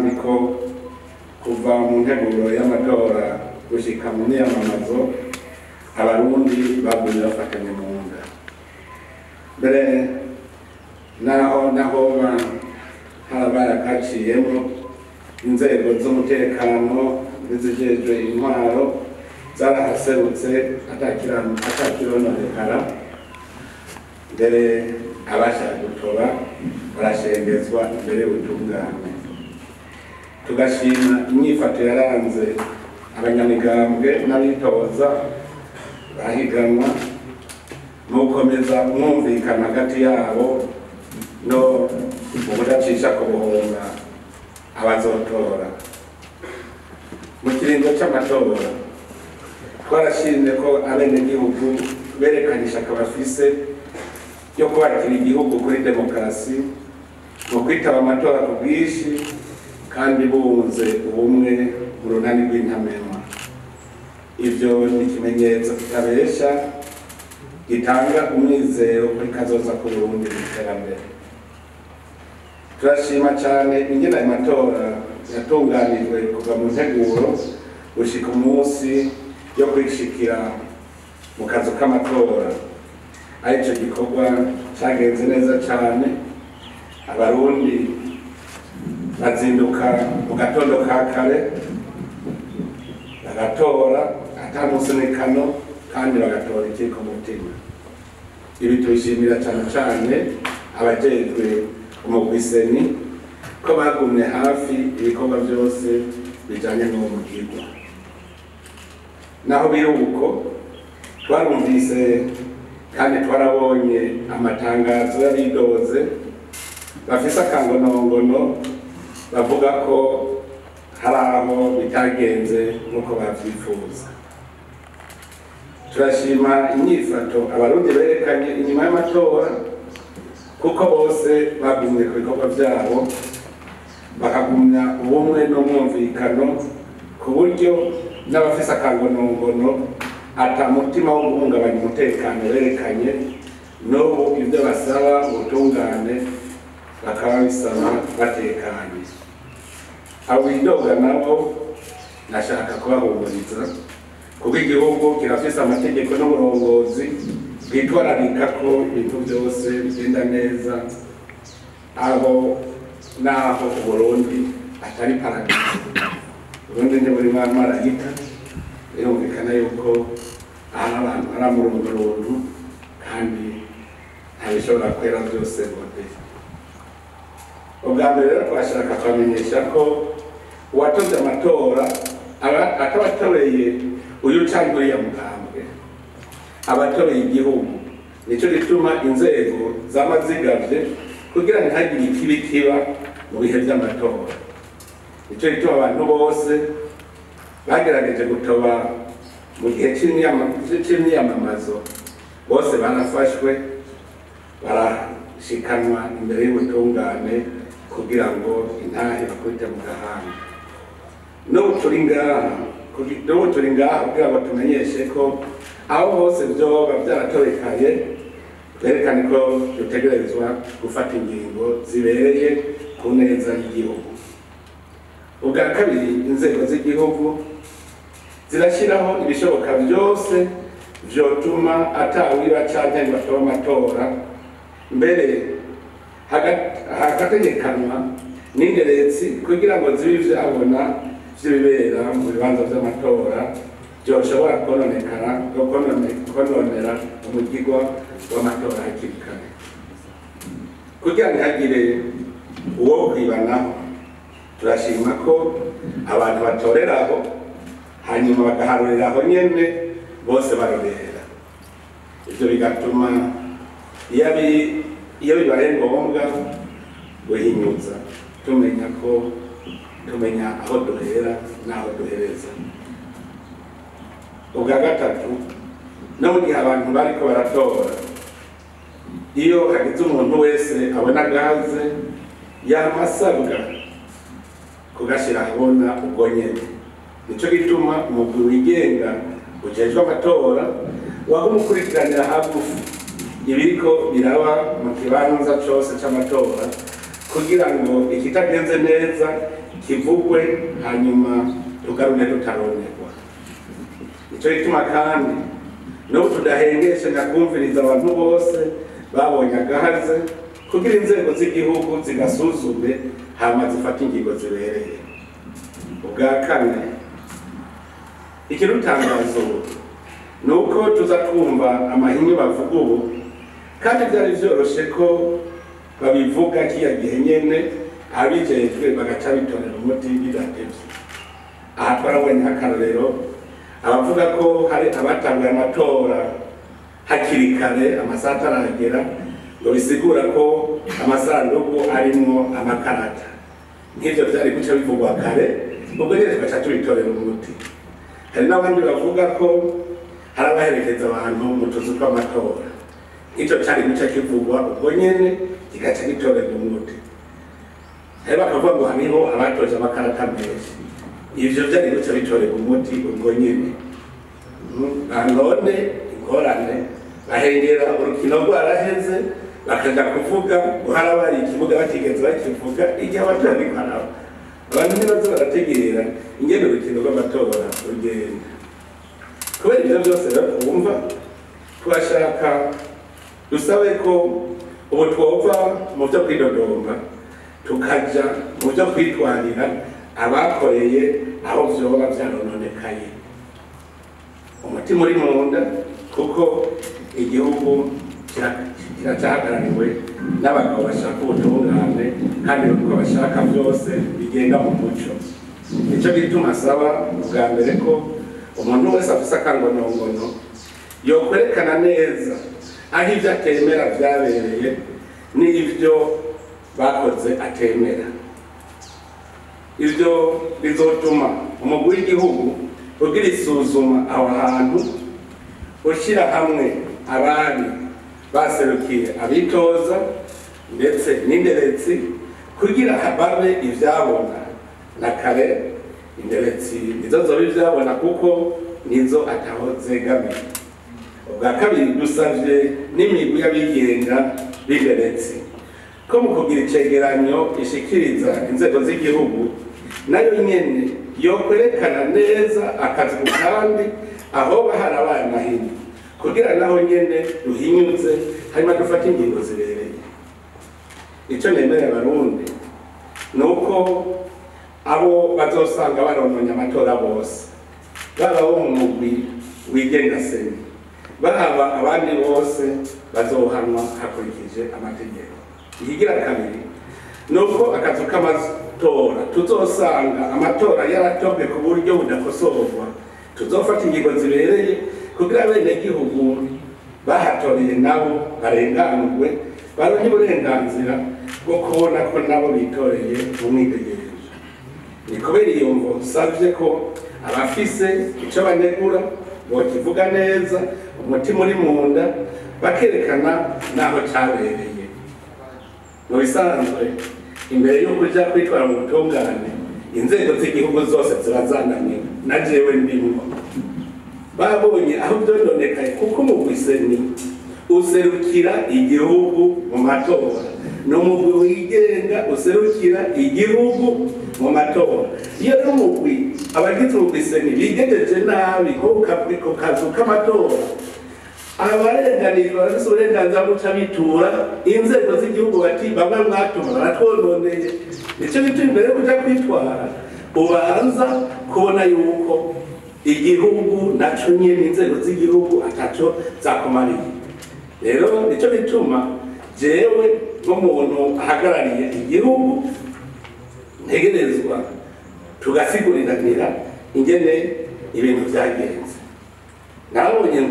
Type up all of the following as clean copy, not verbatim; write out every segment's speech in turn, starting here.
kandi ko kuva mu nteguro y'amatora gushika mu myiyamamazo Abarundi bagumye bafatanye mu nda. Mbere naho harabaye akaciyemo, inzego z'umutekano n'izijejwe intwaro zarahaserutse atakirononekara, mbere abashaka gutoba barashengezwa imbere y'ubutungane. Tugashima inyifato yaranze abanyamigambwe n'abitoza bahiganwa mu gukomeza umwumvikano hagati yabo no mu kudacisha ku buhonga abazotora. Mu kiringo c'amatora twarashimye ko abenegihugu berekanye ishaka bafise ryo kubakira igihugu kuri demokarasi mu kwitaba amatora ku bwinshi kandi bunze ubumwe mu runani rw'intamenwa. Ivyo ni ikimenyetso kitabesha gitanga umwizero kuri kazoza k'Uburundi mu iterambere. Turashima cane ingene ayo matora yatunganijwe kuva mu nteguro gushika umunsi yo kwishikira mu kazu k'amatora, arico gikorwa cagenze neza cane. Abarundi bazinduka mu gatondo ka kare bagatora ata musunikano kandi bagatora ikiri ku mutima. Ibi tubishimira cane cane abajejwe umugwi CENI ko bagumye hafi ibikorwa vyose bijanye n'uwo mugirwa. Naho biri uko, twarumvise kandi twarabonye amatangazo y'abidoze bafise akangonongono bavuga ko hari aho bitagenze nk'uko bavyifuza. Turashima inyifato Abarundi berekanye inyuma y'amatora, kuko bose bagumye ku bikorwa vyabo, bakagumya ubumwe n'umwumvikano, ku buryo n'abafise akangonongono ata mutima wo guhungabanya umutekano berekanye. N'ubu ivyo basaba ubutungane bakaba bisaba batekanye. Abo bidoga nabo nashaka kubahumuriza, kuko igihugu kirafise amategeko n'uburongozi bwitwararika ko ibintu byose bigenda neza, aho naho Uburundi atari paradiso. Uburundi ntiburimo abamarayika, birumvikana yuko ahari abantu hari amurundurundu kandi ntabishobora kwera byose bode. Ubwa mbere rero twashaka kubamenyesha ko uwatovye amatora atabatoreye uyu canke uriya mugambwe, abatoreye igihugu. Nico gituma inzego zama zigavye kugira ntihagire ikibi kiba mu bihe vy'amatora. Nico gituma abantu bose bagerageje gutoba mu gihe c'imyiyamamazo bose barafashwe barashikanwa imbere y'ubutungane kugira ngo intahe bakubite mu gahanga. N'ubu turi ngaha kugira ngo tumenyeshe ko aho hose vyoba vyaratorekaye, twerekane ko dutegerezwa gufata ingingo zibereye ku neza y'igihugu. Ubwa kabiri, inzego z'igihugu zirashyiraho ibishoboka byose vyotuma atawiba canke ngo atobe amatora, mbere hagategekanwa n'ingeretsi kugira ngo zibe ivyabona vy'ibibera mu bibanza vy'amatora vyoshobora kononera umugirwa w'amatora hakiri kare, kugira ntihagire uwo kwibanaho. Turashima ko abantu batoreraho hanyuma bagaharuriraho nyene bose barorera. Ivyo bigatuma iyo bibaye ngombwa guhinyuza tumenya aho duhera n'aho duhereza. Ubwa gatatu, no mu gihe abantu bariko baratora, iyo hagize umuntu wese abona gaze yama asabwa kugashira ahabona ubwo nyene. Nico gituma umugwi wigenga ujejwe amatora waguma ukurikiranira hagufi ibiriko biraba mu kibanza cose c'amatora, kugira ngo ikitagenze neza kivugwe hanyuma tugarure tutaronerwa. Nicyo gituma kandi n'ubu tudahengesha nyakumviriza abantu bose babonye agahaze kugira inzego z'igihugu zigasuzume hama zifate ingingo zibereye. Ubwa kane, ikirutangazo ni uko tuza twumva amahinyu bavuga ubu, kandi byari vyoroshe ko babivuga kiya gihe nyene abijejwe bagaca bitorera umuti bidatevye. Aha twarabonye nk'akarorero abavuga ko hari abatanguye amatora hakiri kare amasaha ataragera, ngo bisigura ko amasanduku arimwo amakarata. Nk'ivyo vyari guca bivugwa kare, ubwo nyene tugaca tubitorera umuti. Hari n'abandi bavuga ko hari abaherekeza abantu mu tuzu tw'amatora. Ico cari guca kivugwa ubwo nyene kigaca gitorerwa umuti. Hari bakavuga ngo hariho abatoje amakarata menshi. Ivyo vyari guca bitorerwa umuti ubwo nyene. None ingorane bahengera urukino rwaraheze bakaja kuvuga ngo harabaye ikibuga batigeze bakivuga igihe amatora ariko araba. Abantu ntibaza barategera ingene urukino rw'amatora rugenda. Kubera ivyo vyose rero twumva, turashaka dusabe ko ubu twova mu vyo kwidodomba tukaja mu vyo kwitwarira abakoreye aho vyoba vyarononekaye. Umutima uri munda kuko igihugu kiracahagarariwe n'abagabo bashaka ubutungane kandi uko bashaka byose bigenda mu muco. Nico gituma asaba ubwa mbere ko umuntu wese afise akangonongono yokwerekana neza aho ivyo atemera vyabereye n'ivyo bakoze atemera. Ivyo bizotuma umugwi w'igihugu ugira isuzuma aho hantu, ushira hamwe abari baserukiye abitoza ndetse n'inderetsi kugira babe ivyabona. Na kare inderetsi nizo zoba ivyabona kuko nizo ataho zegamiye. Ubwa kabiri, dusavye n'imigwi y'abigenga b'inderetsi ko mu kugira icegeranyo ishikiriza inzego z'igihugu nayo nyene yokwerekana neza akazi kandi aho harabaye amahinyu, kugira naho nyene duhinyuze hanyuma dufate ingingo zibereye. Ico nemerera Abarundi ni uko abo bazosanga barononye amatora bose, baba abo mu mugwi wigenga seni, baba abandi bose bazohanwa hakurikije amategeko. Ikigira kabiri ni uko akazu k'amatora tuzosanga amatora yaratobwe ku buryo budakosorwa, tuzofata ingingo zibereye kugira abenegihugu bahatoreye nabo barenganurwe, baronke uburenganzira bwo kubona ko nabo bitoreye mu mwidegemvyo. Ni kubera iyo mvo nsavye ko abafise ico banegura bokivuga neza, umutima uri munda, bakerekana n'aho cabereye. Mu bisanzwe imbere yo kuja kwitwara mu butungane, inzego z'igihugu zose ziba zananiwe, na jewe ndimwo. Babonye aho vyononekaye kuko umugwi seni userukira igihugu mu matora, ni umugwi wigenga userukira igihugu mu matora. Iyo rero umugwi abagize umugwi seni bigenjeje nabi nko ku kazu k'amatora, abarenganijwe barafise uburenganzira bwo guca bitura inzego z'igihugu bati bamwe mwatuma baratwononeye. Nico gituma imbere yo kuja kwitwara ubanza kubona yuko igihugu naco nyene inzego z'igihugu ataco zakumariye. Rero nico gituma jewe nk'umuntu ahagarariye igihugu ntegerezwa tugasiguriranira ingene ibintu vyagenze. Nabonye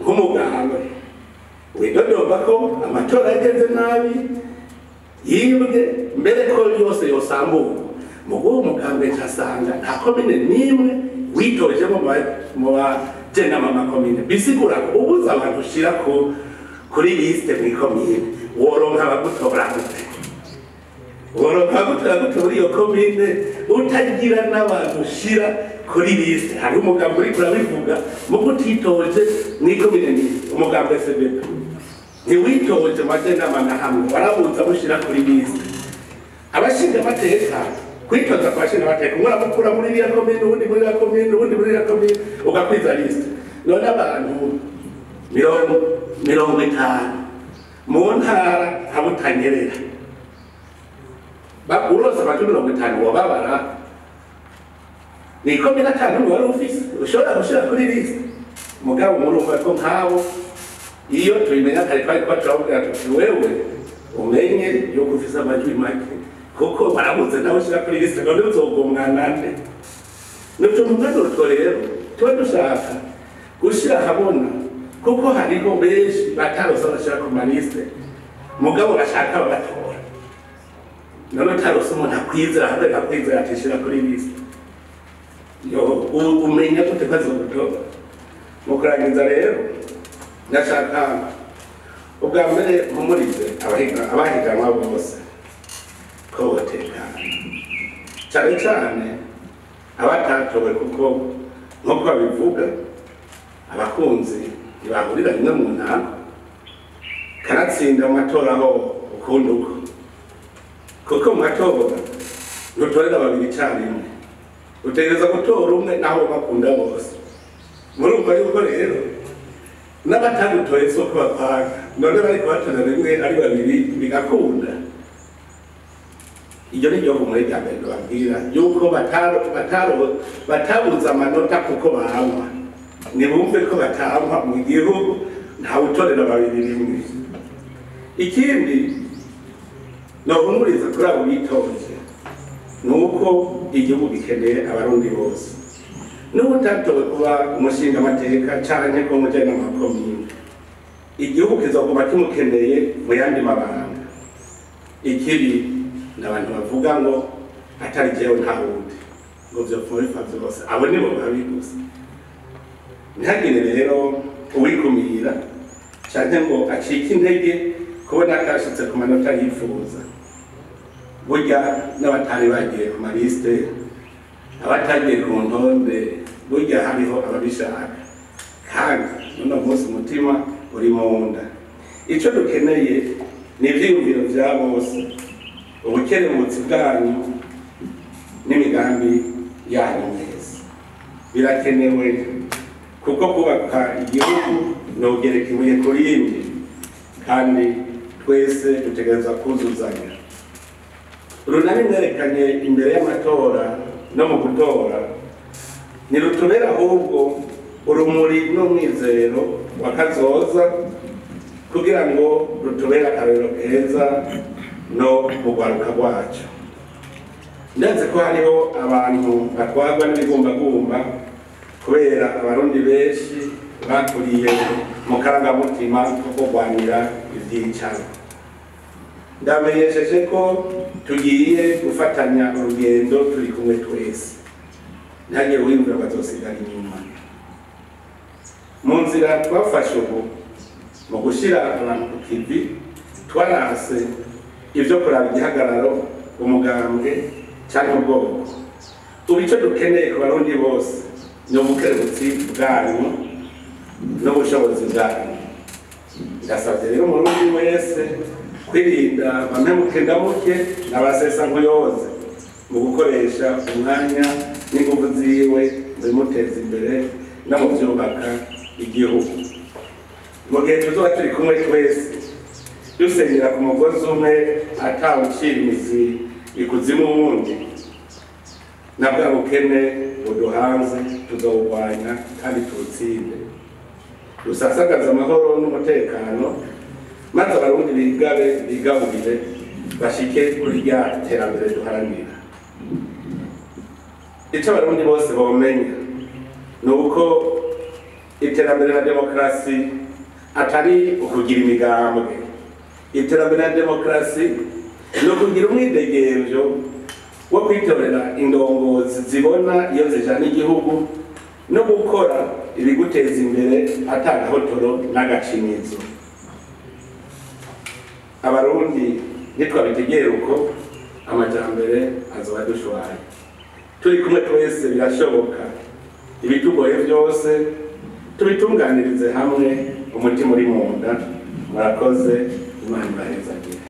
nk'umuganga widodomba ko amatora yagenze nabi, yibwe mbere ko yose yosambuka. Muguwo mugambwe ncasanga nta komine n'imwe witojemo mu bajenama makomine. Bisigura ko ubuze abantu ushira kuri liste mw'ikomine, woronka abagutora gute? Woronka abagutora gute muri iyo komine utagira n'abantu ushira kuri liste? Hari umugambi uriko urabivuga mugo utitoje mw'ikomine ni umugambi SBP. Ntiwitoje mu bajenama na hamwe, warabuze abo ushira kuri liste. Abashinga amateka kwitoza kwa bashinga amateka umwe aramukura muri iriya komine, uwundi muri iriya komine, uwundi muri iriya komine, ugakwiza liste. None abantu 50 mu ntara nka Butanyerera urose amajwi 50 wobabara ni komine 5 wari ufise ushobora gushira kuri liste. Mugabo murumva ko nk'abo iyo tubimenya kare twari kuba turababwira tuti wewe umenye yuko ufise amajwi make kuko barabuze nawe ushira kuri liste, none uzogomwa nande? N'utuntu nk'utwo rero tuba dushaka gushira ahabona kuko hariho benshi batarose bashira ku maliste mugabo bashaka babatora. None utarose umuntu akwizera hamwe akwizera atishira kuri liste, yo umenya gute ko azogutora? Mu kurangiza rero ndashaka ubwa mbere mpumurize abahiganwa bose ko botekana, cyane cyane abatatowe, kuko nk'uko babivuga abakunzi ntibahurira rimwe mu ntara. Karatsinda mu matora aho ukundi uko, kuko mu matora ntutorera babiri icyarimwe, utegereza gutora umwe naho bakunda bose. Murumva yuko rero n'abatagutoye si uko bapanga, none bariko batora rimwe ari babiri bigakunda. Iryo ni ryo humure rya mbere babwira yuko batabuze amanota kuko bahanywa. Nibumve ko batahanywa mu gihugu ntawutorera babiri rimwe. Ikindi nohumuriza kuri abo bitoje ni uko igihugu gikeneye abarundi bose. N'ubutatowe kuba umushinga amateka canke ko umujyanama wa komine, igihugu kizoguma kimukeneye mu yandi mabanga. Ikibi n'abantu bavuga ngo atari jewe nta wundi, ngo vyopfuma bipfa vyose, abo nibo babi gusa. Ntihagire rero uwikumira canke ngo acike intege kubona atashitse ku manota yifuza. Burya n'abatari bagiye ku maliste, abatagiye ku ntonde, burya hariho ababishaka, kandi n'uno munsi umutima uri mu nda. Ico dukeneye ni ivyiyumviro vya bose, ubukerebutsi bwanyu n'imigambi yanyu mwese birakenewe, kuko kubaka igihugu nogereka ibuye ku rindi, kandi twese dutegerezwa kuzuzanya. Urunani mwerekanye imbere y'amatora no mu gutora ntirutubera ahubwo urumuri n'umwizero wa kazoza, kugira ngo rutubere akarorero keza no mu rwaruka rwacu. Ndazi ko hariho abantu batwarwa n'ibigumbagumba kubera abarundi benshi bakuriye mu karangamutima ko kurwanira ivyicaro. Ndamenyesheje ko tugiye gufatanya urugendo turi kumwe twese, ntihagire uwiyumvira ngo azosigara inyuma. Mu nzira twafashe ubu mu gushira abantu ku kivi, twarase ivyo kuraba igihagararo, umugambwe canke ubwoko. Ubu ico dukeneye ku barundi bose ni ubukerebutsi bwanyu n'ubushobozi bwanyu. Ndasavye rero umurundi wese kwirinda bamwe ndamuke n'abasesa nkuyoze mu gukoresha umwanya n'inguvu ziwe bimuteza imbere no mu vyubaka igihugu. Mu gihe tuzoba turi kumwe twese dusenyera ku mugozi umwe atawucira imizi ikuzimu wundi, na bwa bukene buduhanze tuzowurwanya kandi tuwutsinde. Dusasagaze amahoro n'umutekano, maze abarundi bigabe bigaburire bashike kuri rya terambere duharanira. Ico abarundi bose bomenya ni uko iterambere na demokarasi atari ukugira imigambwe. Iterambere na demokarasi ni ukugira umwidegemvyo wo kwitorera indongozi zibona iyo zijana igihugu no gukora ibiguteza imbere atagahotoro n'agacinyizo. Abarundi nitwabitegera uko amajambere azoba dushwaye. Turi kumwe twese birashoboka, ibitugoye byose tubitunganirize hamwe, umutima uri mu nda. Murakoze, Imana ibahezagire.